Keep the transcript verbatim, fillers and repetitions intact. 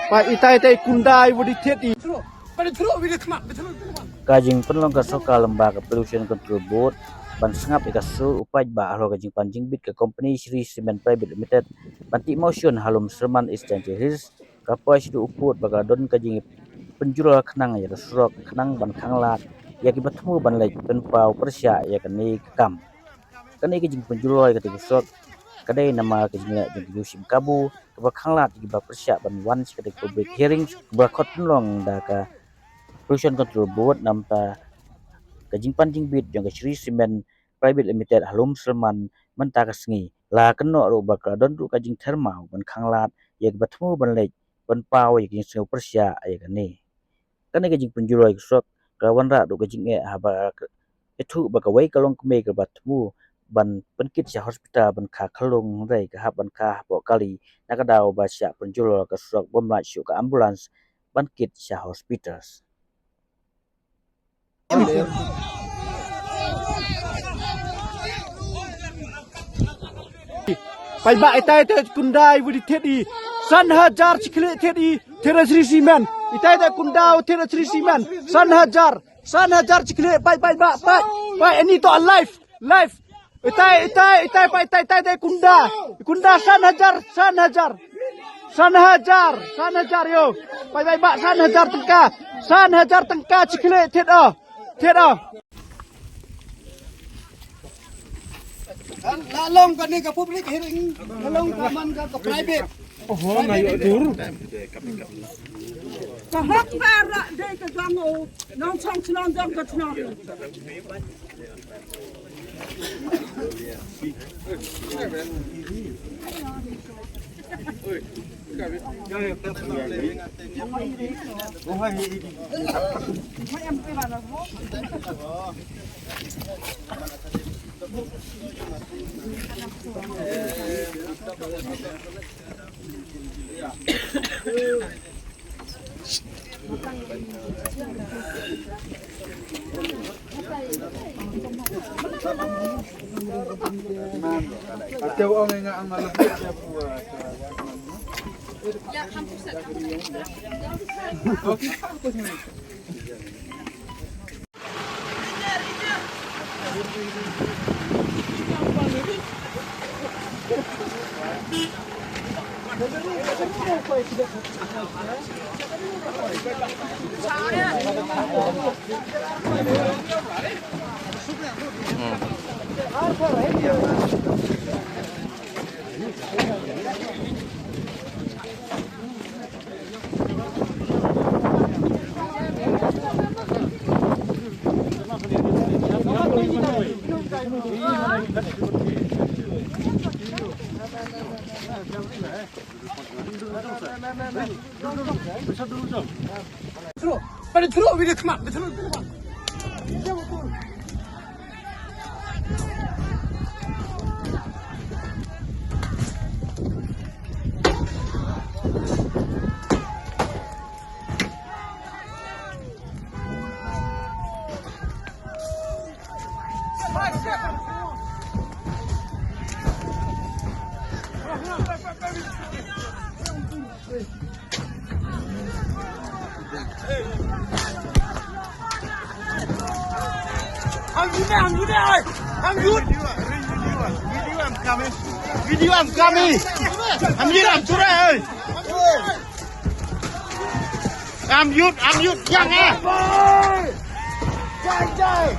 Ba itai itai kunda i wadi thied i. Ka jingpynlong ka sorkar lyngba ka Pollution Control Board ban sngap ïa ka sur u paidbah halor ka jingpan jingbit ka company Shree Cement Private Limited ban tih mawshun ha Lumsyrman, East Jaintia Hills, ka poi shaduh u pud ba ka don ka jingpynjulor khnang ïa ka surok khnang ban khanglad ïa kiba thmu ban leit pynpaw pyrshah ïa kane ka kam. Kane ka jingpynjulor ïa kata ka surok ka dei namar ka jingleh jong ka U Shim Kabu kaba khanglad ïa kiba pyrshah ban wan sha kata ka public hearing kaba khot pynlong da ka Pollution Control Board namar ka jingpan jingbit jong ka Shree Cement Private Limited ha Lumsyrman mynta ka sngi. La kynnoh ruh ba ka don ruh ka jingtyrmaw ban khanglad ïa kiba thmu ban leit pynpaw ïa ka jingsngew pyrshah ïa kane. Kane ka jingpynjulor ïa ka surok ka wanrah ruh ka jingeh haba ka ïathuh ba kawei ka longkmie kaba thmu ban pynkit sha hospital ban kha khyllung hynrei ka hap ban kha hapoh kali na ka daw ba shah pynjulor ka surok bym lah shuh ka ambulance ban kit sha hospital. Paidbah, itai itai kunda i wadi thied i. San hajar chi khlieh thied i, thied ha Shree Cement. Itai itai kunda thied ha Shree Cement. San hajar, san hajar chi khlieh, paidbah, paidbah, paidbah, ani to alive, live. Itai, itai, itai, paidbah, itai, itai, itai kunda. Kunda san hajar, san hajar. San hajar, san hajar ïo. Paidbah, paidbah, san hajar tyngka. San hajar tyngka chi khlieh thied o. Thied o. La long kane ka public hearing, la long ka man ka, ka private. Oho, na ïoh tur. Ka hok para dei ka jong u nongshong shnong jong ka shnong. Ang yun na, ang yun na, ay! Ang yun! Video, video, video, I'm coming. Video, I'm coming. Ang yun, ang tura, ay! Ang yun, ang yun, yang, eh! Jai, jai!